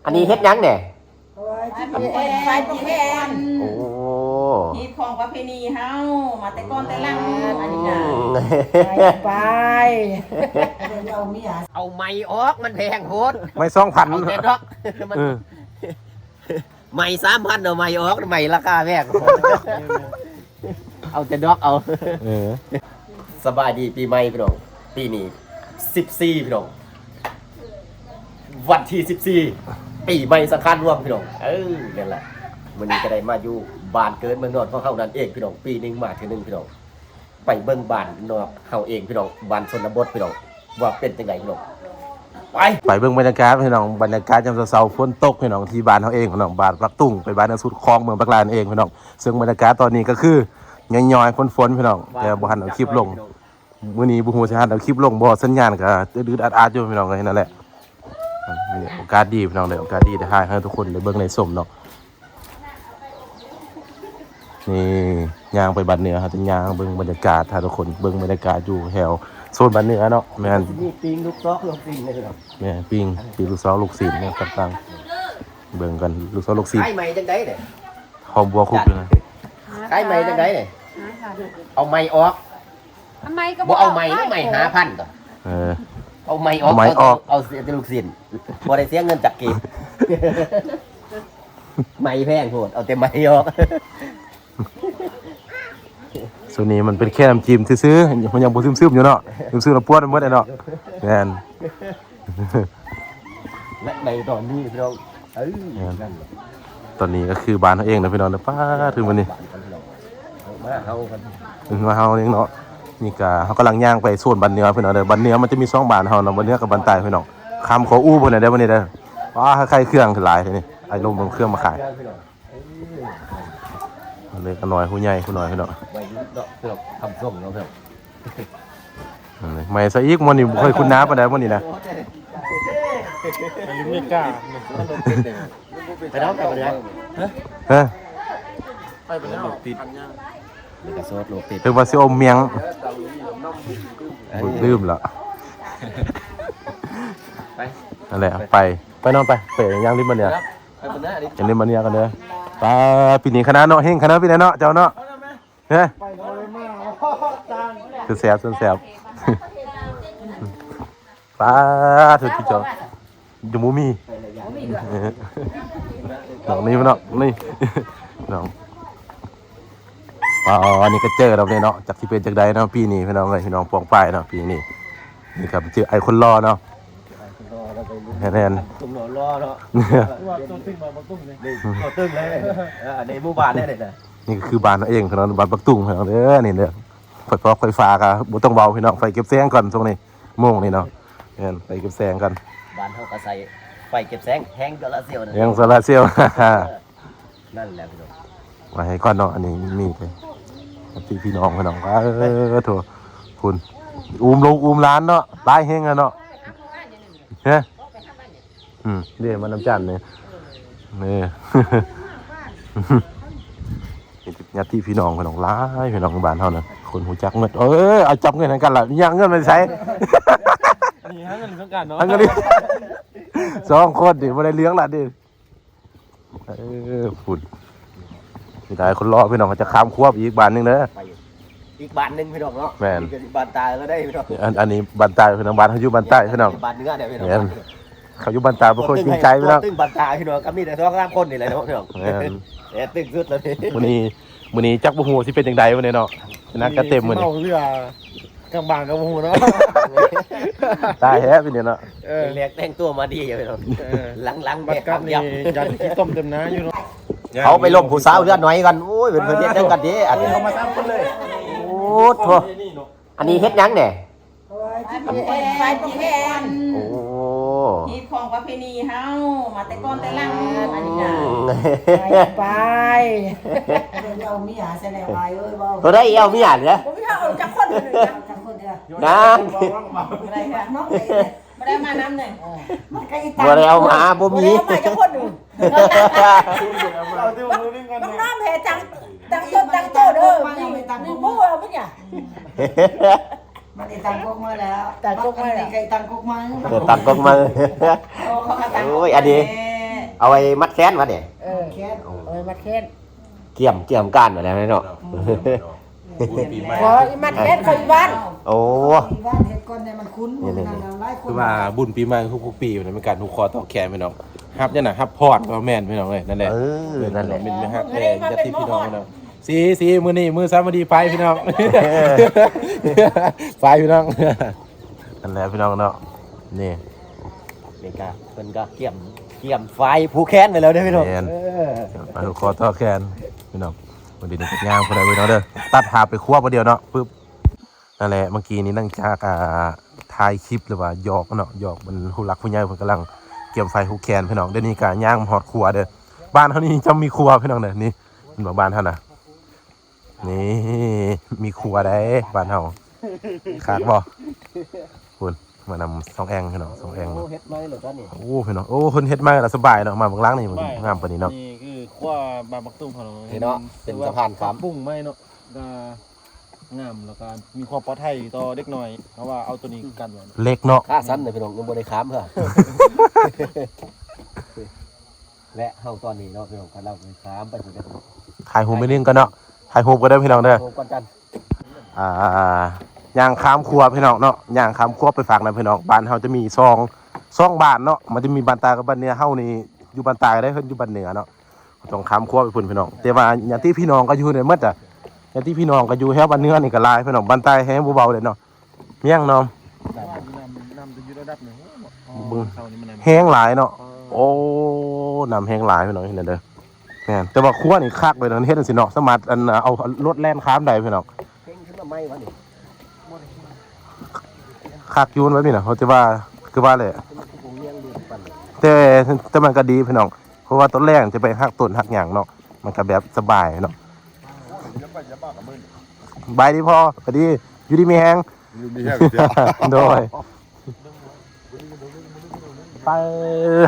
ອັນນີ້ເຮັດຫຍັງແດ່? ໄປປະເພນີ ໂອ້ ຮີດຄອງປະເພນີເຮົາ ມາແຕ່ກ່ອນແຕ່ຫຼັງ ອັນນີ້ນະ ໄປ ເອົາໄມ້ອອກ ມັນແພງໂພດ ໄມ້ສອງພັນ ເອົາແຕ່ດອກ ມັນ ເອີ ໄມ້ສາມພັນ ເອົາໄມ້ອອກ ໄມ້ລາຄາແພງ ເອົາແຕ່ດອກເອົາ ເອີ ສະບາຍດີປີໃໝ່ພີ່ນ້ອງ ປີນີ້ສິບສີ່ພີ່ນ້ອງ ວັນທີສິບສີ່ ປີໃໝ່ສັງຂານລວມພີ່ນ້ອງ ເອີ ແມ່ນລະ ມື້ນີ້ກໍໄດ້ມາຢູ່ບ້ານເກີດເມືອງນອນຂອງເຮົານັ້ນເອງພີ່ນ້ອງ ປີໜຶ່ງມາເທື່ອໜຶ່ງພີ່ນ້ອງ ໄປເບິ່ງບ້ານນອກເຮົາເອງພີ່ນ້ອງ ບ້ານຊົນນະບົດພີ່ນ້ອງ ວ່າເປັນຈັ່ງໃດພີ່ນ້ອງ ໄປ ໄປເບິ່ງບັນຍາກາດພີ່ນ້ອງ ບັນຍາກາດຍາມເຊົ້າໆ ຝົນຕົກພີ່ນ້ອງ ທີ່ບ້ານເຮົາເອງພີ່ນ້ອງ ບ້ານປັກຕຸງ ເປັນບ້ານໃນສຸດຂອງເມືອງປາກລາຍນັ້ນເອງພີ່ນ້ອງ ເຊິ່ງບັນຍາກາດຕອນນີ້ກໍຄືຍ້ອຍໆ ຝົນໆ ພີ່ນ້ອງ ແຕ່ບໍ່ທັນເອົາຄລິບລົງ ມື້ນີ້ບໍ່ຮູ້ຊິທັນເອົາຄລິບລົງບໍ່ ສັນຍານກໍອຶດໆ ອັດໆ ຢູ່ພີ່ນ້ອງເອີຍ ນັ້ນແຫຼະ ໂອກາດດີພີ່ນ້ອງເດີ ໂອກາດດີໄດ້ຖ່າຍໃຫ້ທຸກຄົນໄດ້ເບິ່ງໄດ້ຊົມເນາະ ນີ້ຍ່າງໄປບ້ານເໜືອ ເຮົາຈະຍ່າງເບິ່ງບັນຍາກາດ ຖ້າທຸກຄົນເບິ່ງບັນຍາກາດຢູ່ແຖວໂຊນບ້ານເໜືອເນາະ ແມ່ນ ມີປີ້ງລູກຊອກລູກຊີ້ນເດ້ພີ່ນ້ອງ ແມ່ນ ປີ້ງ ປີ້ງລູກຊອກລູກຊີ້ນແນວຕ່າງໆ ເບິ່ງກັນລູກຊອກລູກຊີ້ນ ຂາຍໃໝ່ຈັ່ງໃດເດ້ ຫອມບົວຄຸກຢູ່ນະ ຂາຍໃໝ່ຈັ່ງໃດເດ້ ເອົາໄມ້ອອກ ທຳໄມກໍບໍ່ເອົາໄມ້ ໄມ້ຫ້າພັນກໍ ເອີ ເອົາໄມ້ອອກ ເອົາໄມ້ອອກ ເອົາແຕ່ລູກຊີ້ນ ບໍ່ໄດ້ເສຍເງິນຈັກກີບ ໄມ້ແພງໂພດ ເອົາແຕ່ໄມ້ອອກ ສ່ວນນີ້ມັນເປັນແຄ່ນ້ຳຈິ້ມຊື່ໆ ມັນຍັງບໍ່ຊຶມໆ ຢູ່ເນາະ ຊຶມໆ ແລ້ວປວດໄປໝົດເນາະ ແມ່ນ ແລະໃນຕອນນີ້ພີ່ນ້ອງ ເອີ ນັ້ນແຫຼະ ຕອນນີ້ກໍຄືບ້ານເຮົາເອງນະພີ່ນ້ອງເດີ ປາດ ຄືມື້ນີ້ ມາເຮົາກັນ ມາເຮົາເອງເນາະ ນີ້ກໍເຮົາກຳລັງຍ່າງໄປໂຊນບ້ານເໜືອພີ່ນ້ອງເດີ ບ້ານເໜືອມັນຈະມີສອງບ້ານເຮົາເນາະ ບ້ານເໜືອກັບບ້ານໃຕ້ພີ່ນ້ອງ ຄຳຂໍອູ້ເພິ່ນນະເດີມື້ນີ້ເດີ ປາດ ໄຂ່ເຄື່ອງຫຼາຍເດນີ້ ໄອ້ລົມເບິ່ງເຄື່ອງມາຂາຍ ເອີ ເລັກນ້ອຍຜູ້ໃຫຍ່ຜູ້ນ້ອຍພີ່ນ້ອງ ໄວ້ເນາະ ເພື່ອທຳສົ່ງເນາະ ເພື່ອ ໃໝ່ຊະອີກ ມື້ນີ້ບໍ່ຄ່ອຍຄຸ້ນໜ້າປານໃດມື້ນີ້ນະ ໄປເນາະ ໄປເນາະ ຮະ ໄປເນາະ ຕິດ ນີ້ກໍໂສດ ໂລກຕິດ ຖືວ່າຊິອົມມຽງ ລືມລະ ໄປ ນັ້ນແຫຼະ ໄປ ໄປເນາະ ໄປ ໄປຍ່າງລິມບ້ານເໜືອ ໄປເບິ່ງເດີ ໄປຫຼິ້ນມາເນຍກັນເດີ ປາ ປີນີ້ຂະໜາດເນາະ ເຮັງຂະໜາດປີນີ້ເນາະ ເຈົ້າເນາະ ເອີ ຄືແຊບ ແຊບ ປາ ເຖິງທີ່ເຈົ້າ ຍັງບໍ່ມີ ບໍ່ມີເທື່ອ ເອີ ນ້ອງນີ້ເນາະ ນີ້ ນ້ອງ ປາ ອັນນີ້ກໍເຈີແລ້ວເນາະ ຈັກຊິເປັນຈັ່ງໃດເນາະ ປີນີ້ພີ່ນ້ອງເອີຍ ພີ່ນ້ອງປ້ອງປາຍເນາະ ປີນີ້ ນີ້ກໍເຈີອ້າຍຄົນຫຼໍ່ເນາະ ແມ່ນໆ ໜຸ່ມຫຼໍ່ເນາະ ຕົວຕຶງມາບັກຕຸງນີ້ ຕົວຕຶງເລີຍ ເອີ ໃນໝູ່ບ້ານນີ້ນະ ນີ້ກໍຄືບ້ານເຮົາເອງພີ່ນ້ອງ ບ້ານບັກຕຸງພີ່ນ້ອງເດີ ນີ້ເດີ ໄຟຟ້າ ໄຟຟ້າກໍບໍ່ຕ້ອງເວົ້າພີ່ນ້ອງ ໄຟເກັບແສງກ່ອນຊ່ວງນີ້ ໂມງນີ້ເນາະ ແມ່ນ ໄຟເກັບແສງກ່ອນ ບ້ານເຮົາກໍໃຊ້ໄຟເກັບແສງ ແຮງໂຊລາເຊວ ແຮງໂຊລາເຊວ ເອີ ນັ້ນແຫຼະພີ່ນ້ອງ ມາໃຫ້ກ່ອນເນາະ ອັນນີ້ມີແຕ່ພີ່ນ້ອງພີ່ນ້ອງ ເອີ ໂທ້ ພຸ້ນ ອູມລູກອູມຫຼານເນາະ ຫຼາຍແຮງແລ້ວເນາະ ຮະ ອືມ ເດ້ ມານຳຈັນນີ້ ເອີ ນີ້ ຍາດພີ່ນ້ອງພີ່ນ້ອງຫຼາຍ ພີ່ນ້ອງບ້ານເຮົານະ ຄົນຮູ້ຈັກໝົດ ເອີ ເອົາຈັບເງິນໃຫ້ກັນລະ ຍາກເງິນໄປໃສ ນີ້ຫາເງິນສົງການເນາະ ຫາເງິນ ສອງຄົນນີ້ບໍ່ໄດ້ເລື່ອງລະນີ້ ເອີ ພຸ້ນ ມີຫຼາຍຄົນລໍພີ່ນ້ອງ ເຂົາຈະຂ້າມຂົວໄປອີກບ້ານໜຶ່ງເດີ ໄປອີກບ້ານໜຶ່ງພີ່ນ້ອງເນາະ ແມ່ນ ນີ້ກໍບ້ານຕາແລ້ວເດ້ພີ່ນ້ອງ ອັນ ອັນນີ້ບ້ານໃຕ້ພີ່ນ້ອງ ບ້ານເຮົາຢູ່ບ້ານໃຕ້ພີ່ນ້ອງ ບ້ານເໜືອເດ້ພີ່ນ້ອງ ແມ່ນ ເຂົາຢູ່ບ້ານໃຕ້ບໍ່ຄ່ອຍເກງໃຈພີ່ນ້ອງ ຕຶງບ້ານຕາພີ່ນ້ອງ ກໍມີແຕ່ສອງສາມຄົນນີ້ແຫຼະເນາະພີ່ນ້ອງ ແມ່ນ ແອດຕຶງສຸດແລ້ວນີ້ ມື້ນີ້ ມື້ນີ້ຈັກບໍ່ຮູ້ວ່າຊິເປັນຈັ່ງໃດມື້ນີ້ເນາະ ຄະນະກະເຕັມມື້ນີ້ ເມົາເຫຼືອ ກາງບ້ານກໍບໍ່ຮູ້ເນາະ ຕາຍແທ້ປີນີ້ເນາະ ເອີ ແລກແຕ່ງຕົວມາດີຢູ່ພີ່ນ້ອງ ເອີ ຫຼັງໆ ບັດກັບນີ້ ຢາກກິນຕົ້ມເຕັມໜ້າຢູ່ເນາະ ເຂົາໄປລົມຜູ້ສາວເຮືອນໜ້ອຍກັນ ໂອ້ຍ ເພິ່ນ ເພິ່ນເຮັດຫຍັງກັນເດ ອັນນີ້ ເຂົາມາສາມຄົນເລີຍ ໂອ້ໂທ້ ອັນນີ້ເຮັດຫຍັງແດ່? ໄປປະເພນີ ໂອ້ ຮີດຄອງປະເພນີເຮົາ ມາແຕ່ກ່ອນແຕ່ຫຼັງ ອັນນີ້ນະ ໄປ ເອົາເມຍໃສ່ແລ້ວ ອ້າຍເອີຍ ເວົ້າ ໂຕໃດເອົາເມຍເດ ບໍ່ມີເຮົາເອົາຈັກຄົນເລີຍ ຈັກຄົນເທື່ອ ນານ ບໍ່ໄດ້ເທື່ອ ບໍ່ໄດ້ມານຳເລີຍ ມັນກໍອີຕາ ບໍ່ໄດ້ເອົາມາ ບໍ່ມີ ບໍ່ໄດ້ເອົາມາຈັກຄົນໜຶ່ງ ເອົາແຕ່ຜູ້ໜຶ່ງກ່ອນ ນ້ອງໆ ແຫ່ຕັ້ງ ຕັ້ງຕົ້ນຕັ້ງໂຕເດີ ນີ້ບໍ່ເອົາເປັນຫຍັງ ມັນໄດ້ຕັ້ງກົກມາແລ້ວ ຕັ້ງກົກມາແລ້ວ ມັນໄດ້ຕັ້ງກົກມາ ເອີ ຕັ້ງກົກມາ ໂອ້ຍ ອັນນີ້ ເອົາໄວ້ມັດແຂນວະນີ້ ເອີ ແຂນ ເອົາໄວ້ມັດແຂນ ກຽມ ກຽມການໄວ້ແລ້ວເນາະ. ບຸນປີໃໝ່ ບໍ່ ອີມັດແຂນເຂົາອີບ້ານ ໂອ້ ອີບ້ານເຮັດກ່ອນແດ່ມັນຄຸ້ນ ນີ້ ນີ້ ນັ້ນນະ ຫຼາຍຄົນ ຄືວ່າບຸນປີໃໝ່ທຸກໆປີນະ ມີການຜູກຄໍຕໍ່ແຂນພີ່ນ້ອງ ຮັບຫຍັງນະ ຮັບພອນກໍແມ່ນພີ່ນ້ອງເອີຍ ນັ້ນແຫຼະ ເອີ ນັ້ນແຫຼະ ເອີ ແມ່ນ ແມ່ນຮັກແທ້ຍາດຕິພີ່ນ້ອງເນາະ ສີ ສີ ມື້ນີ້ມື້ສາມັກຄີໄຟພີ່ນ້ອງ ເອີ ໄຟພີ່ນ້ອງ ນັ້ນແຫຼະພີ່ນ້ອງເນາະ ນີ້ ນີ້ກະເພິ່ນກະກຽມ ກຽມຝາຍຜູກແຂນໄວ້ແລ້ວເດ້ພີ່ນ້ອງ ແມ່ນ ເອີ ຝາຍຜູກຄໍຕໍ່ແຂນພີ່ນ້ອງ ບາດນີ້ກໍຍ່າງພຸ້ນເດີພີ່ນ້ອງເດີ ຕັດພາບໄປຄົວບາດດຽວເນາະ ປຶບ ນັ້ນແຫຼະ ເມື່ອກີ້ນີ້ຫຼັງຈາກ ອ່າ ຖ່າຍຄລິບ ຫຼືວ່າຢອກເນາະ ຢອກບັນຜູ້ຫຼັກຜູ້ໃຫຍ່ ເພິ່ນກຳລັງກຽມຝາຍຜູກແຂນພີ່ນ້ອງ ດຽວນີ້ກໍຍ່າງມາຮອດຄົວເດີ ບ້ານເຮົານີ້ຈະມີຄົວພີ່ນ້ອງເດີ ນີ້ ເຫັນບໍ່ ບ້ານເຮົານະ ນີ້ ມີຄົວໃດ໋ ບ້ານເຮົາ ຄັກບໍ່ ພຸ້ນ ມານຳຊ່ອງແອງພີ່ນ້ອງ ຊ່ອງແອງ ໂອ້ ເນາະ ເຮັດໃໝ່ແລ້ວຕອນນີ້ ໂອ້ ພີ່ນ້ອງ ໂອ້ ເພິ່ນເຮັດໃໝ່ແລ້ວສະບາຍເນາະ ມາເບື້ອງຫຼັງນີ້ ສະບາຍ ງາມປານນີ້ເນາະ ນີ້ຄືຄົວບ້ານບັກຕຸ້ມເຮົາເນາະ ເຫັນເນາະ ເປັນສະພານຂ້າມ ປັບປຸງໃໝ່ເນາະ ກໍງາມ ແລ້ວກໍມີຄວາມປອດໄພຕໍ່ເດັກນ້ອຍ ເພາະວ່າເອົາໂຕນີ້ກັນໄວ້ ເຫຼັກເນາະ ຂາສັ່ນເດ້ພີ່ນ້ອງ ຍັງບໍ່ໄດ້ຂ້າມເທື່ອ ແລະເຮົາຕອນນີ້ເນາະ ພີ່ນ້ອງ ກຳລັງຂ້າມໄປພຸ້ນເດີ ຖ່າຍຮູບໄປໜຶ່ງກ່ອນເນາະ ຖ່າຍຮູບກ່ອນເດີພີ່ນ້ອງເດີ ຖ່າຍຮູບກ່ອນກັນ ອ່າ ຍ່າງຂ້າມຂົວພີ່ນ້ອງເນາະ ຍ່າງຂ້າມຂົວໄປຟາກນັ້ນພີ່ນ້ອງ ບ້ານເຮົາຈະມີສອງ ສອງບ້ານເນາະ ມັນຈະມີບ້ານໃຕ້ກັບບ້ານເໜືອ ເຮົານີ້ຢູ່ບ້ານໃຕ້ເດ້ ເພິ່ນຢູ່ບ້ານເໜືອເນາະ ຕ້ອງຂ້າມຂົວໄປພຸ້ນພີ່ນ້ອງ ແຕ່ວ່າຍາດຕິພີ່ນ້ອງກໍຢູ່ໃນໝົດອະ ຍາດຕິພີ່ນ້ອງກໍຢູ່ແຖວບ້ານເໜືອນີ້ກໍຫຼາຍພີ່ນ້ອງ ບ້ານໃຕ້ແຮງບໍ່ເບົາເລີຍເນາະ ມຽງເນາະ ນ້ຳ ນ້ຳຈະຢູ່ລະດັບນີ້ ໂອ້ ເບິ່ງ ເຊົ້ານີ້ມັນ ແຮງຫຼາຍເນາະ ເອີ ໂອ້ ນ້ຳແຮງຫຼາຍພີ່ນ້ອງ ເຫັນເດີ ແມ່ນ ແຕ່ວ່າຄົວນີ້ຄັກເລີຍນະ ເຮັດຈັ່ງຊີ້ເນາະ ສາມາດ ອັນ ເອົາລົດແລ່ນຂ້າມໄດ້ພີ່ນ້ອງ ເພງຂຶ້ນມາໃໝ່ວະນີ້ ຄັກຢູ່ແບບນີ້ນະ ເພາະແຕ່ວ່າ ຄືວ່າແຫຼະ ແຕ່ ແຕ່ມັນກໍດີພີ່ນ້ອງ ເພາະວ່າຕອນແລງຈະໄປຮັກຕົ້ນຮັກຫຍັງເນາະ ມັນກໍແບບສະບາຍເນາະ ສະບາຍດີພໍ່ ສະບາຍດີ ຢູ່ດີມີແຮງ ຢູ່ດີມີແຮງ ໂດຍ ໄປ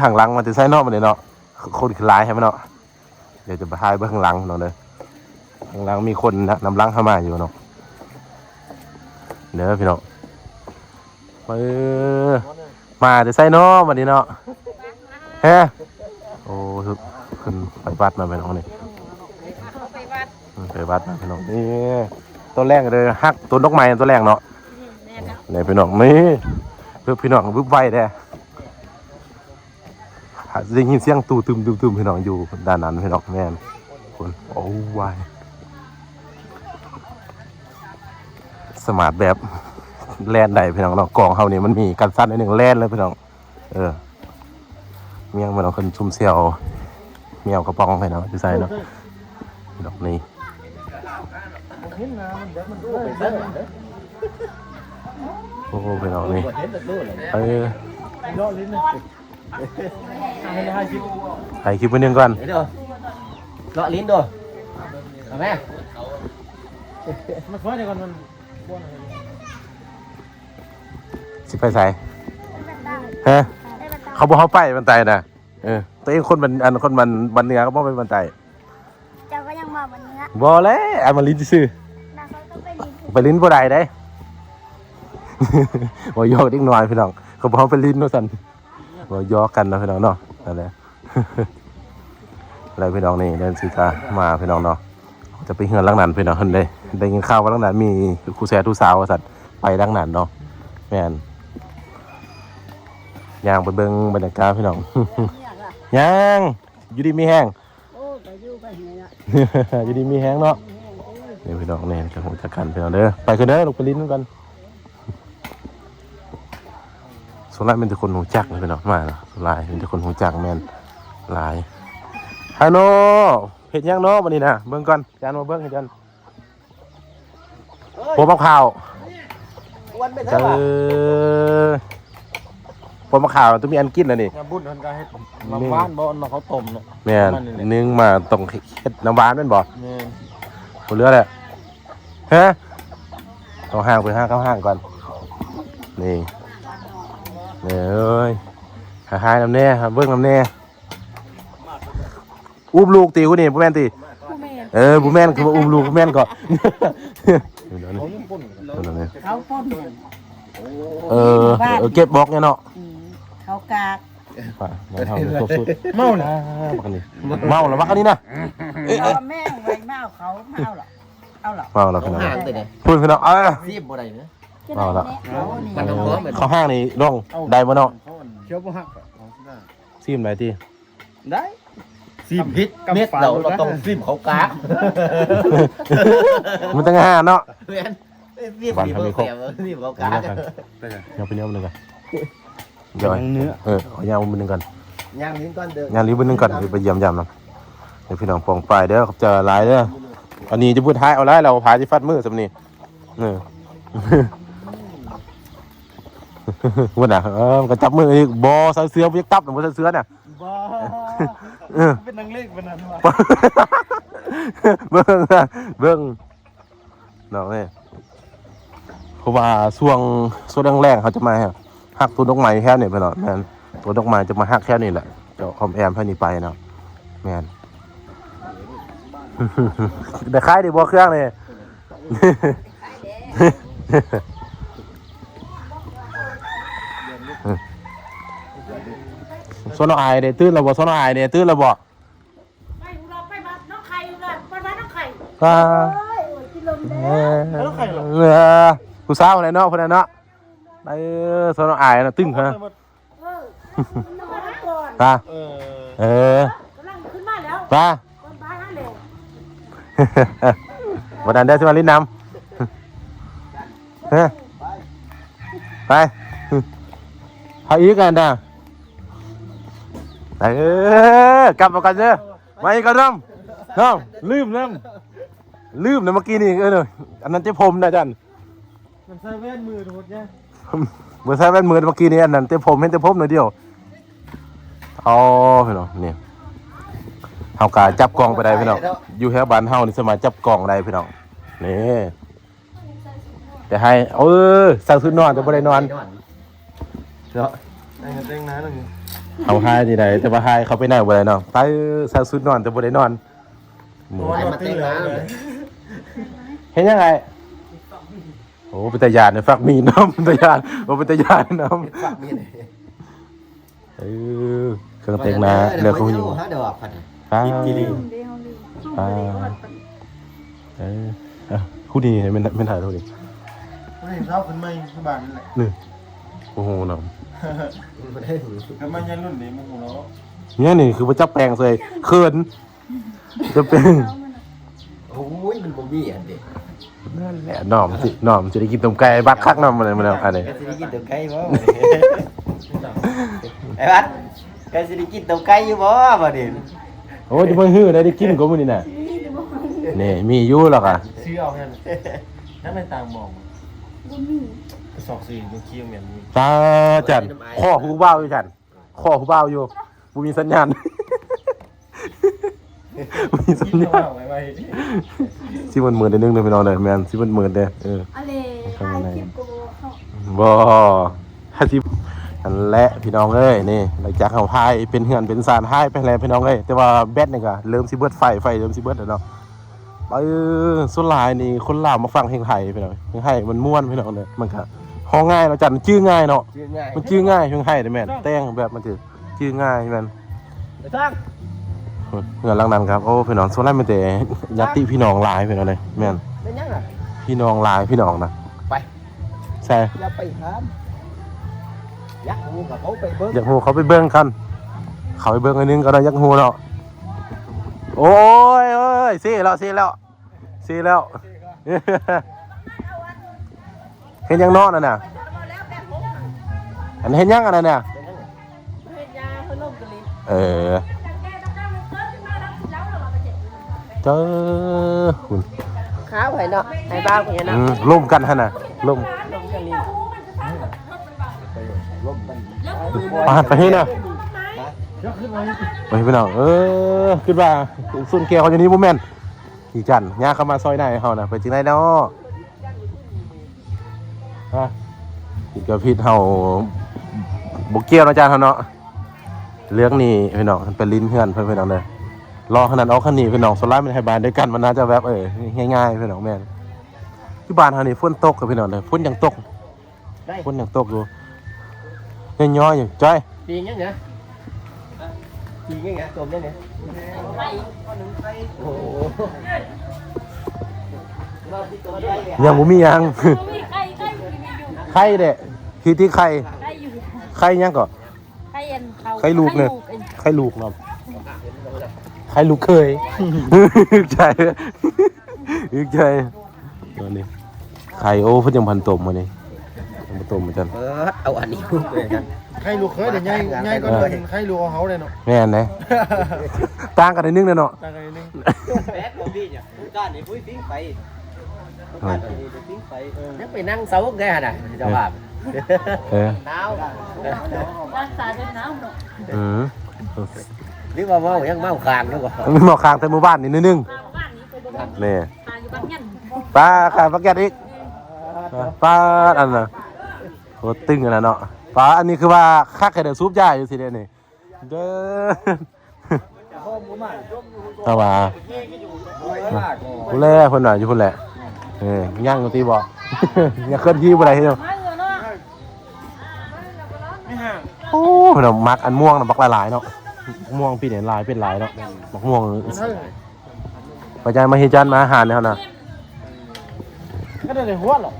ຂ້າງຫຼັງມັນຈະໃສ່ເນາະ ບັດນີ້ເນາະ ຄົນຄືຫຼາຍແທ້ເນາະ ດຽວຈະໄປຖ່າຍເບິ່ງຂ້າງຫຼັງເນາະເດີ ຂ້າງຫຼັງມີຄົນນະ ນຳຫຼັງເຮົາມາຢູ່ເນາະ ເດີພີ່ນ້ອງ ເອີ ມາແຕ່ໃສເນາະບັດນີ້ເນາະ ຮະ ໂອ້ ເພິ່ນໄປວັດມາພີ່ນ້ອງນີ້ ໄປວັດ ອືມ ໄປວັດມາພີ່ນ້ອງ ນີ້ ຕອນແລງເດີ ຮັກຕົ້ນດອກໄມ້ຕອນແລງເນາະ ອືມ ແມ່ນເນາະ ນີ້ພີ່ນ້ອງ ນີ້ ເພິ່ນພີ່ນ້ອງ ວຶບໄວແທ້. ອາດຈະໄດ້ຍິນສຽງຕູ້ຕຶມໆ ພີ່ນ້ອງ ຢູ່ດ້ານນັ້ນພີ່ນ້ອງ ແມ່ນ ໂອ້ ວາຍ ສາມາດແບບແລ່ນໄດ້ພີ່ນ້ອງເນາະ ກ້ອງເຮົານີ້ມັນມີກັນສັ່ນໜ້ອຍໜຶ່ງ ແລ່ນເລີຍພີ່ນ້ອງ ເອີ ມຽງພີ່ນ້ອງ ເພິ່ນຊຸ່ມແຊວ ແມວກະປ໋ອງພີ່ນ້ອງ ຢູ່ໃສເນາະ ດອກນີ້ ໂອ້ ພີ່ນ້ອງນີ້ ເອີ. ຖ່າຍຄລິບໄວ້ໜຶ່ງກ່ອນ ເດີ ເລາະຫຼິ້ນດູ ເອົາແມ ມາຊ່ວຍໜ່ອຍກ່ອນ ມັນ ຊິໄປໃສ? ຮະ? ເຂົາບໍ່ໃຫ້ເຮົາໄປບ້ານໃຕ້ນະ ເອີ ຕົວເອງຄົນບ້ານ ອັນ ຄົນບ້ານ ບ້ານເໜືອ ເຂົາບໍ່ໄປບ້ານໃຕ້ ເຈົ້າກໍຍັງເວົ້າບໍ່ເໜືອ ບໍ່ແຫຼະ ອັນມາຫຼິ້ນຊື່ໆ ແລ້ວເຂົາກໍໄປຫຼິ້ນ ໄປຫຼິ້ນບໍ່ໄດ້ເດ້ ເວົ້າຢອກເດັກນ້ອຍພີ່ນ້ອງ ເຂົາບໍ່ໃຫ້ເຮົາໄປຫຼິ້ນວ່າຊັ້ນ ເວົ້າຢອກກັນເນາະພີ່ນ້ອງເນາະ ນັ້ນແຫຼະ ແລ້ວພີ່ນ້ອງນີ້ ແລ້ວຊິກະມາພີ່ນ້ອງເນາະ ຈະໄປເຮືອນຫຼັງນັ້ນພີ່ນ້ອງ ເຫັນເດ້ ໄດ້ຍິນຂ່າວວ່າຫຼັງນັ້ນມີຄູ່ແຊຄູ່ສາວວ່າຊັ້ນ ໄປຫຼັງນັ້ນເນາະ ແມ່ນ ຍ່າງໄປເບິ່ງບັນຍາກາດພີ່ນ້ອງ ຍ່າງ ຢູ່ດີມີແຮງ ໂອ້ ກໍຢູ່ໄປຫັ້ນແຫຼະ ຢູ່ດີມີແຮງເນາະ ນີ້ພີ່ນ້ອງ ນີ້ຈະຮູ້ຈັກກັນພີ່ນ້ອງເດີ ໄປຄືນເດີ ລູກໄປຫຼິ້ນນຳກັນ ສ່ວນຫຼາຍມີແຕ່ຄົນຮູ້ຈັກເນາະພີ່ນ້ອງ ມາເນາະ ສ່ວນຫຼາຍມີແຕ່ຄົນຮູ້ຈັກແມ່ນຫຼາຍ ຮາໂນ ເຮັດຫຍັງເນາະບັດນີ້ນະ ເບິ່ງກ່ອນ ຈານມາເບິ່ງໃຫ້ຈັນ ໂອ້ຍ ພວກມະພ້າວ ກວນໄປ ເອີ ໃສ່ຫວາ ພວກມະພ້າວຕ້ອງມີອັນກິນແລ້ວນີ້ ງານບຸນເພິ່ນກໍເຮັດນ້ຳຫວານບໍ່ ເອົາເຂົ້າຕົ້ມເນາະ ແມ່ນ ປະມານນີ້ແຫຼະ ໜຶ່ງມາຕ້ອງເຮັດນ້ຳຫວານແມ່ນບໍ່ ແມ່ນ ບໍ່ເຫຼືອແຫຼະ ຮະ ເອົາຮ່າງໄປຫາເຂົ້າຮ່າງກ່ອນ ນີ້ ເອີຍ ຫາຫາຍນຳແດ່ ຫາເບິ່ງນຳແດ່. ອຸ້ມລູກຕິຜູ້ນີ້ ບໍ່ແມ່ນຕິ ບໍ່ແມ່ນ ເອີ ບໍ່ແມ່ນ ຄືວ່າອຸ້ມລູກ ບໍ່ແມ່ນກໍ ເຂົາປຸ້ນ ເອີ ເອີ ເກັບບອກແນ່ເນາະ ອືມ ເຂົາກາກ ປະມາເຮົາຄົບສຸດ ເມົາແລ້ວ ອ່າ ບັກອັນນີ້ ເມົາແລ້ວບັກອັນນີ້ນະ ເອີ ແມ່ງໄວມາເອົາເຂົາ ມາເອົາລະ ເອົາລະ ເມົາແລ້ວພີ່ນ້ອງ ເອົາຫາງໄປເດ້ ພຸ້ນພີ່ນ້ອງ ເອີ ຊີບບໍ່ໄດ້ເດີ ເອົາລະ ມັນຕ້ອງພ້ອມ ເຂົ້າຫ້າງນີ້ລອງໄດ້ບໍ່ເນາະ ຂຽວບໍ່ຮັກ ຊີມໄດ້ຕິ ໄດ້ ຊີມຜິດເມັດແລ້ວ ເຮົາຕ້ອງຊີມເຂົ້າກາກ ມັນຈັ່ງຫາເນາະ ແມ່ນ ຊີມ ຊີມເຂົ້າກາກ ໄປເນາະ ໄປເນາະ ເອີ ເອົາຍາມມື້ໜຶ່ງກ່ອນ ຍາມນີ້ກ່ອນເດີ ຍາມນີ້ມື້ໜຶ່ງກ່ອນ ຊິໄປຢ້ຽມຢາມນຳ ເດີພີ່ນ້ອງປ້ອງປາຍເດີ ຂອບໃຈຫຼາຍເດີ ອັນນີ້ຈະເບິດທ້າຍເອົາຫຼາຍແລ້ວ ພາຊິຟັດມືສ່ຳນີ້ ເອີ ພຸ້ນນະ ເອີ ມັນກໍຈັບມືອີກ ບໍ່ໃສ່ເສື້ອ ບໍ່ຈັບ ບໍ່ໃສ່ເສື້ອນະ ບໍ່ ເອີ ເປັນນັກເລງປານນັ້ນຫວາ ເບິ່ງ ເບິ່ງ ນ້ອງເອີຍ ເພາະວ່າຊ່ວງ ຊ່ວງແລ້ງໆ ເຂົາຈະມາຮັກຕົ້ນດອກໄມ້ແຖວນີ້ພີ່ນ້ອງ ແມ່ນ ຕົ້ນດອກໄມ້ຈະມາຮັກແຖວນີ້ແຫຼະ ຈະອ້ອມແອ້ມແຖວນີ້ໄປເນາະ ແມ່ນ ໄດ້ຂາຍດີບໍ່ເຄື່ອງນີ້ ຊວນນ້ອງອາຍເດ້ ຕື່ນແລ້ວບໍ່? ຊວນນ້ອງອາຍເດ້ ຕື່ນແລ້ວບໍ່? ໄປພຸ້ນລະ ໄປບ້ານນ້ອງໄຂ່ພຸ້ນລະ ໄປບ້ານນ້ອງໄຂ່ ອ່າ ໂອ້ຍ ໂອ້ຍ ກິນລົມແດ່ ເອີ ຜູ້ສາວນັ້ນເນາະ ຜູ້ນັ້ນເນາະ ເອີ ຊວນນ້ອງອາຍນະ ຕຶງຫະ ເອີ ມາກ່ອນ ອ່າ ເອີ ເອີ ກຳລັງຂຶ້ນມາແລ້ວ ອ່າ ກ່ອນບ່າຍຫາແລ້ວ ບໍ່ທັນໄດ້ຊິມາຫຼິ້ນນຳ ເອີ ໄປ ໃຜອີກອັນດາ ເອີ ກັບມາກັນເດີ ມາອີກກັນນຳ ນ້ອງ ລືມນຳ ລືມນຳ ເມື່ອກີ້ນີ້ ເອີ ອັນນັ້ນເຈັບຜົມນະ ອາຈານ ມັນໃສ່ແວ່ນມືໂດດຍະ ບໍ່ໃສ່ແວ່ນມື ເມື່ອກີ້ນີ້ ອັນນັ້ນເຕັມຜົມ ເຫັນແຕ່ຜົມໜ້ອຍດຽວ ອໍ ພີ່ນ້ອງ ນີ້ ເຮົາກະຈັບກ້ອງໄປໄດ້ພີ່ນ້ອງ ຢູ່ແຖວບ້ານເຮົານີ້ສາມາດຈັບກ້ອງໄດ້ພີ່ນ້ອງ ນີ້ ແຕ່ໃຫ້ ເອີ ໃສ່ຊຸດນອນແຕ່ບໍ່ໄດ້ນອນ ເນາະ ແຕ່ງໜ້າ ເຮົາໃຫ້ທີ່ໃດ ແຕ່ວ່າໃຫ້ເຂົ້າໄປໃນບໍ່ໄດ້ເນາະ ໃສ່ຊຸດນອນແຕ່ບໍ່ໄດ້ນອນ ມື້ ໃຫ້ມາແຕ່ງໜ້າ ເຮັດຫຍັງອ້າຍ? ໂອ້ ເປັນຕາຢ້ານເດ້ ຝັກມີດນຳ ເປັນຕາຢ້ານ ໂອ້ ເປັນຕາຢ້ານນຳ ຝັກມີດ ເອີ ເຄື່ອງແຕ່ງໜ້າ ເລື່ອງຂອງຢູ່ ຫາດອກ ອ່າ ເຮົາລືມເດ້ ເຮົາລືມ ອ່າ ເຮົາບໍ່ໄດ້ຮອດປານ ເອີ ເອົ້າ ຜູ້ນີ້ແມ່ນ ແມ່ນໃຜຜູ້ນີ້ ຜູ້ນີ້ເຊົາຂຶ້ນໃໝ່ຢູ່ບ້ານນີ້ແຫຼະ ນີ້ ບໍ່ຮູ້ນຳ ບໍ່ໄດ້ຮູ້ ເກີດມາໃຫຍ່ລຸ້ນນີ້ບໍ່ຮູ້ເນາະ ແນວນີ້ຄືບໍ່ຈັບແປງເຊີຍ ເຂີນ ຈະເປັນ ໂອ້ຍ ມັນບໍ່ມີອັນເດ ນັ້ນແຫຼະ ນ້ອງຊິ ນ້ອງຊິໄດ້ກິນຕົ້ມໄກ່ບັກຄັກນຳ ມື້ນີ້ ມື້ນີ້ ອັນນີ້ ຊິໄດ້ກິນຕົ້ມໄກ່ບໍ່ ໄອ້ບັດ ກະຊິໄດ້ກິນຕົ້ມໄກ່ຢູ່ບໍ່ບັດນີ້ ໂອ້ຍ ຈະມາຮືໄດ້ ໄດ້ກິນກວ່າມື້ນີ້ນະ ນີ້ ມີຢູ່ແລ້ວກະ ຊື້ເອົາຫັ້ນ ຍັງໄດ້ຕ່າງໝ່ອງ ບໍ່ມີ ຊອກຊື້ຢູ່ຄຽງແມ່ນມີ ຕາຈັນ ຂໍຜູ້ບ່າວຢູ່ຈັນ ຂໍຜູ້ບ່າວຢູ່ ບໍ່ມີສັນຍານ ບໍ່ມີສັນຍານ ຊິມືດໆ ໜ້ອຍໜຶ່ງເດີພີ່ນ້ອງເດີ ແມ່ນ ຊິມືດໆ ເດີ ເອີ ອັນນີ້ຖ່າຍຄລິບກໍບໍ່ເຂົ້າ ບໍ່ ຖ້າຊິ ນັ້ນແຫຼະພີ່ນ້ອງເອີຍ ນີ້ ຫຼັງຈາກເຮົາຖ່າຍເປັນເຮືອນເປັນຊານ ຖ່າຍໄປແລ້ວພີ່ນ້ອງເອີຍ ແຕ່ວ່າແບັດນີ້ກະເລີ່ມຊິເບິດ ໄຟ ໄຟເລີ່ມຊິເບິດແລ້ວເນາະ ເອີ ສ່ວນຫຼາຍນີ້ຄົນລາວມັກຟັງເພງໄທພີ່ນ້ອງ ເພງໄທມັນມ່ວນພີ່ນ້ອງເດີ ມັນກະຮ້ອງງ່າຍເນາະ ຈັນ ຈື່ງ່າຍເນາະ ຈື່ງ່າຍ ມັນຈື່ງ່າຍ ເພງໄທນີ້ແມ່ນ ແຕ່ງແບບມັນຖືກ ຈື່ງ່າຍແມ່ນ ໄປສ້າງ ເຮືອນຫຼັງນັ້ນຄັບ ໂອ້ ພີ່ນ້ອງ ສ່ວນຫຼາຍມີແຕ່ຍາດຕິພີ່ນ້ອງຫຼາຍພີ່ນ້ອງເດ້ ແມ່ນ ເປັນຫຍັງນະ ພີ່ນ້ອງຫຼາຍ ພີ່ນ້ອງນະ ໄປ ໃສ່ ຢ່າໄປຖາມ ຢາກຮູ້ກໍເຂົ້າໄປເບິ່ງ ຢາກຮູ້ເຂົ້າໄປເບິ່ງກັນ ເຂົ້າໄປເບິ່ງໜ້ອຍໜຶ່ງກໍໄດ້ ຢາກຮູ້ເນາະ ໂອ້ຍ ໂອ້ຍ ເຊແລ້ວ ເຊແລ້ວ ຊິແລ້ວ ເຮັດຫຍັງເນາະນັ້ນນະ ອັນເຮັດຫຍັງອັນນັ້ນນະ ເອີ ເຈົ້າ ຄຸນ ຂາວໃຫ້ເນາະ ໃຫ້ບ່າວເພິ່ນເນາະ ອືມ ລົມກັນຫັ້ນນະ ລົມ ລົມກັນນີ້ ປາດ ໄປເຮີ້ນະ ໄປພີ່ນ້ອງ ເອີ ຄິດວ່າຊົນແກ້ວເຂົາຢູ່ນີ້ບໍ່ແມ່ນ ອີຈັນ ຍ່າງເຂົ້າມາຊອຍໜ້າໃຫ້ເຮົານະ ເປັນຈັ່ງໃດເນາະ ຮະ ຜິດກໍຜິດ ເຮົາບໍ່ກ່ຽວເນາະ ຈານເຮົາເນາະ ເລື່ອງນີ້ພີ່ນ້ອງ ໄປຫຼິ້ນເຮືອນເພິ່ນພີ່ນ້ອງເດີ ລໍ້ຄັນນັ້ນອອກຄັນນີ້ພີ່ນ້ອງ ສ່ວນຫຼາຍມັນໄທບ້ານດ້ວຍກັນ ມັນໜ້າຈະແບບ ເອີ ງ່າຍໆ ພີ່ນ້ອງ ແມ່ນ ຢູ່ບ້ານເຮົານີ້ຝົນຕົກ ພີ່ນ້ອງເດີ ຝົນຍັງຕົກ ໄດ້ ຄົນຍັງຕົກຢູ່ ຍ້ອຍໆ ຢູ່ ຈ້ອຍ ປີຫຍັງນະ? ຍັງບໍ່ມີຫຍັງ. ໄຂ່ ໄຂ່ ໄຂ່ ເດ້ ທີ່ ທີ່ໄຂ່ ໄຂ່ຫຍັງເກາະ? ໄຂ່ອັນເຂົາ ໄຂ່ລູກເນາະ ໄຂ່ລູກເນາະ ໄຂ່ລູກເຂີຍ. ໃຊ່ ໃຊ່ ຕົວນີ້ ໄຂ່. ໂອ້ ເພິ່ນຍັງພັນຕົ້ມມື້ນີ້ ມາຕົ້ມກັນ. ເອີ ເອົາອັນນີ້ ໄຂ່ລູກເຂີຍເດ້ ໃຫຍ່ ໃຫຍ່ກວ່າ ເອີ ໄຂ່ລູກເຮົາເດ້ເນາະ. ແມ່ນເດ້ ຕ່າງກັນໜ້ອຍໜຶ່ງເດ້ເນາະ ຕ່າງກັນໜ້ອຍໜຶ່ງ. ແປດບໍ່ມີຫຍັງ ການນີ້ ປຸ້ຍ ປີ້ງໄປ ການນີ້ ປີ້ງໄປ. ເອີ ຍັງໄປນັ່ງເຊົາແດ່ຫັ້ນນະ ເຈົ້າພາບ. ເອີ ໜາວ ອາກາດໜາວເນາະ. ອືມ ຫຼືວ່າເມົາ ຍັງເມົາຄ້າງຢູ່ບໍ່? ເມົາຄ້າງແຕ່ມື້ວານນີ້ໜ້ອຍໜຶ່ງ. ແມ່ ປາຢູ່ບັກຫຍັນ ປາຂາຍບັກຫຍັນອີກ. ປາອັນນ່ະ ໂຄດຕຶງອັນນັ້ນເນາະ. ປາ ອັນນີ້ຄືວ່າຄັກແທ້ເດີ ສູບຢາຢູ່ຊິເດ້ນີ້ເດີ. ແຕ່ວ່າ ພຸ້ນແຫຼະ ເພິ່ນວ່າຢູ່ພຸ້ນແຫຼະ. ເອີ ຍັງຢູ່ຕິບໍ່? ຍັງເຄື່ອນທີ່ບໍ່ໄດ້ເນາະ. ໂອ້ ເພິ່ນວ່າໝາກອັນມ່ວງນະ ບັກຫຼາຍໆເນາະ. ມ່ວງປີນີ້ຫຼາຍເປັນຫຼາຍເນາະ ໝາກມ່ວງ. ພະເຈົ້າມະຮີຈັນມາຫາແນວນະ. ກໍໄດ້ຫົວເນາະ.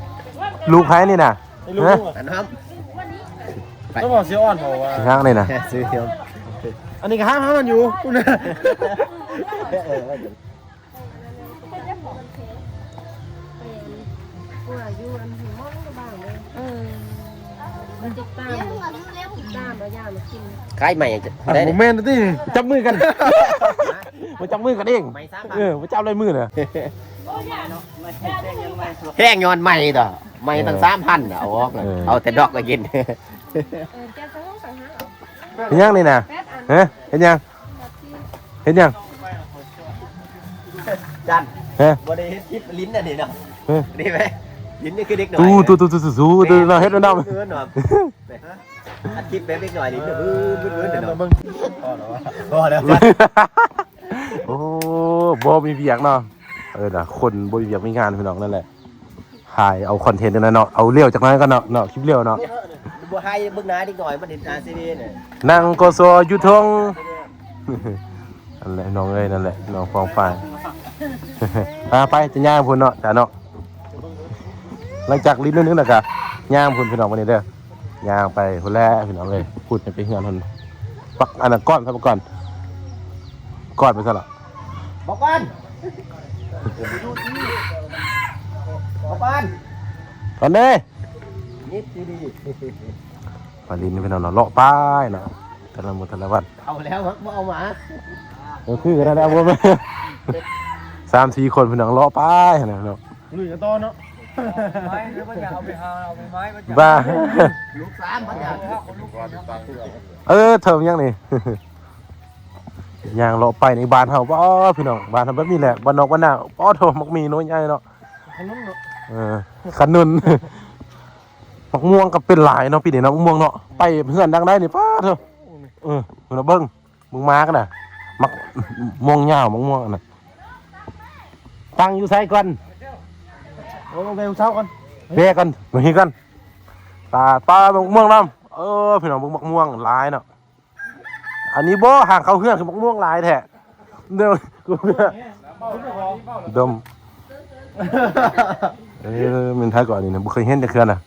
ລູກໃຜນີ້ນະ? ລູກ ຮະ? ອັນນັ້ນ ແຕ່ວ່າຊິອ່ອນເຂົາວ່າ ທາງນີ້ນະ ຊື້ເດີມ. ອັນນີ້ກໍຫາ ຫາມັນຢູ່ພຸ້ນນະ. ເອີ ເອີ ມັນຕິດຕາມ ຕິດຕາມເອົາຢາມາກິນ. ຂາຍໃໝ່ ບໍ່ແມ່ນຕິ ຈັບມືກັນ ມາຈັບມືກັນເອງ. ເອີ ມາຈັບລາຍມືນະ. ແພງຍ້ອນໃໝ່ຕົວະ ໃໝ່ຕັ້ງ ເອີ ສາມພັນ ເອົາອອກ ເອີ ເອົາແຕ່ດອກມາກິນ. ເຮັດຫຍັງນີ້ນະ? ຮະ? ເຮັດຫຍັງ? ເຮັດຫຍັງ? ຈັນ ຮະ? ບໍ່ໄດ້ເຮັດຄລິບຫຼິ້ນອັນນີ້ເນາະ. ຮະ? ນີ້ແມ່ ຫຼິ້ນນີ້ຄືເດັກນ້ອຍ. ຕູ້ ຕູ້ ຕູ້ ຕູ້ ຕູ້ ຕູ້ ຕູ້ ເນາະ ເຮັດນຳ. ອັດຄລິບແບບເດັກນ້ອຍຫຼິ້ນ ວືດໆໆ ເນາະ. ພໍແລ້ວ ພໍແລ້ວ. ໂອ້ ບໍ່ມີວຽກເນາະ. ເອີນະ ຄົນບໍ່ມີວຽກມີງານ ພີ່ນ້ອງ ນັ້ນແຫຼະ ຖ່າຍເອົາຄອນເທັນນັ້ນເນາະ. ເອົາລ້ຽວຈັກໜ້ອຍກ່ອນເນາະ ເນາະ ຄລິບລ້ຽວເນາະ. ບໍ່ໃຫ້ເບິ່ງໜ້າເດັກນ້ອຍ ມັນເຫັນໜ້າຊີດີນະ. ນັ່ງກໍຊໍຢູ່ທົ່ງ ນັ້ນແຫຼະນ້ອງເອີຍ ນັ້ນແຫຼະນ້ອງຟອງຟາຍ. ອ່າ ໄປ ຈະຍ່າງພຸ້ນເນາະ ຈ້າເນາະ. ຫຼັງຈາກຫຼິ້ນໜ້ອຍໜຶ່ງແລ້ວກະຍ່າງພຸ້ນ ພີ່ນ້ອງ ບາດນີ້ເດີ. ຍ່າງໄປພຸ້ນແຫຼະ ພີ່ນ້ອງເອີຍ ພຸ້ນໄປເຮືອນພຸ້ນ. ບັກອັນນັ້ນກ່ອນ ໄປບັກກ່ອນ ກ່ອນໄປຊັ້ນລະ ບັກກ່ອນ ບັກກ່ອນ ກ່ອນເດ້. ນິດດີໆ ໄປຫຼິ້ນ ພີ່ນ້ອງເນາະ ເລາະໄປເນາະ ແຕ່ລະມື້ແຕ່ລະວັນ. ເອົາແລ້ວ ບໍ່ເອົາມາ ເອີ ຄືກັນແລ້ວ ບໍ່ ສາມສີ່ຄົນ ພີ່ນ້ອງ ເລາະໄປຫັ້ນນະເນາະ. ລຸຍກັນຕໍ່ເນາະ. ໄມ້ ຫຼືວ່າຈະເອົາໄປຫາ ເອົາໄປໄມ້ ວ່າຈະ ບ້າ ລູກສາມພັນຢ່າງ. ເອີ ເທີມຫຍັງນີ້ ຍ່າງເລາະໄປໃນບ້ານເຮົາ. ອໍ ພີ່ນ້ອງ ບ້ານເຮົາແບບນີ້ແຫຼະ ບ້ານນອກບ້ານນາ. ອໍ ໂທ້ ໝາກໝີ່ໜ່ວຍໃຫຍ່ເນາະ ຂະໜຸນເນາະ. ເອີ ຂະໜຸນ ໝາກມ່ວງກໍເປັນຫຼາຍເນາະ ປີນີ້ເນາະ ໝາກມ່ວງເນາະ. ໄປເຮືອນຫຼັງໃດນີ້ ປ້າໂທ້. ເອີ ເບິ່ງ ເບິ່ງໝາກນະ ໝາກມ່ວງຍາວ ໝາກມ່ວງນະ. ຕັ້ງຢູ່ໃສກ່ອນ? ໂອ້ ແວ່ເຊົາກ່ອນ ແວ່ກ່ອນ ມາຮີກ່ອນ. ປາ ປາ ໝາກມ່ວງນຳ. ເອີ ພີ່ນ້ອງ ເບິ່ງໝາກມ່ວງຫຼາຍເນາະ. ອັນນີ້ບໍ່ ທາງເຂົ້າເຮືອນຄືໝາກມ່ວງຫຼາຍແທ້ເດີ. ດົມ ເອີ ແມ່ນໄທກ່ອນ ອັນນີ້ນະ ບໍ່ເຄີຍເຫັນຈັກເທື່ອນະ.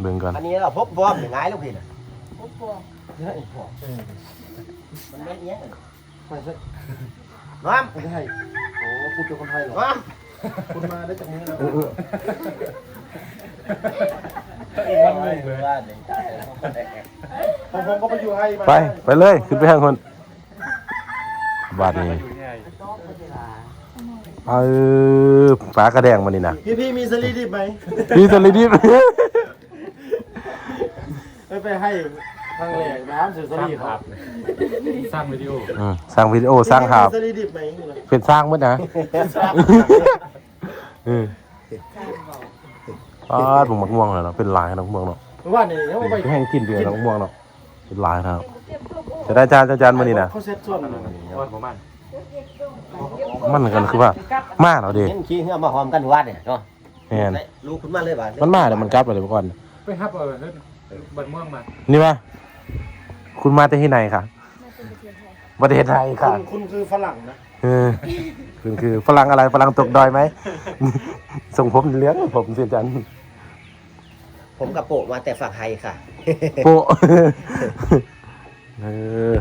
ເບິ່ງກ່ອນ ອັນນີ້ເຮົາພົບບອມງ່າຍລູກພີ່ນະ ພົບບອມ. ມັນແມ່ນອີ່ຫຍັງ? ໄປເถາະ ນ້ອມ ໄປໄທ. ໂອ້ ພຸດກັບຄົນໄທເນາະ ນ້ອມ ຄຸນມາໄດ້ຈັກມື້ແລ້ວ? ເອີ ເອີ ຂອງເຮົາກໍໄປຢູ່ໄທມາ. ໄປ ໄປເລີຍ ຂຶ້ນໄປທາງພຸ້ນ. ບາດນີ້ ເອີ ປາກະແດງມານີ້ນະ. ພີ່ໆ ມີສະລີດິບໄໝ? ມີສະລີດິບ. ໄປ ໄປໃຫ້ຄັ້ງແລກ ໄປຫາຊື້ສາລີເຂົາ ສ້າງວິດີໂອ ອືມ ສ້າງວິດີໂອ ສ້າງພາບ ສະລີດິບໄໝ? ເປັນຊ້າງໝົດນະ. ເອີ ປາດ ໝາກມ່ວງແລ້ວເນາະ ເປັນຫຼາຍເນາະ ໝາກມ່ວງເນາະ. ມື້ວານນີ້ເຮົາໄປ ແຮງກິນເບຍເນາະ ໝາກມ່ວງເນາະ ເປັນຫຼາຍເນາະ. ຈະໄດ້ຈານ ຈານມື້ນີ້ນະ ເຂົາເຊັດສ່ວນ ມັນກໍຄືວ່າມາແລ້ວເດ້ ເຫັນຂີ່ເຮືອມາພ້ອມກັນວານນີ້ເນາະ. ແມ່ນ ລູກຂຶ້ນມາເລີຍວ່າ ມັນມາແລ້ວ ມັນກັບແລ້ວເດ້ ກ່ອນໄປຮັບເອົາເຮືອນບ້ານເມືອງມາ. ນີ້ວ່າ ຄຸນມາແຕ່ທີ່ໃດຄະ? ມາແຕ່ປະເທດໄທ. ປະເທດໄທ ค่ะ คุณคือฝรั่งนะ เออ คุณคือฝรั่งอะไร ฝรั่งตกดอยไหม ทรงผมเหลืองผมสีจันทร์ ผมกะโปะมาแต่ฝั่งไทยค่ะ โปะ เออ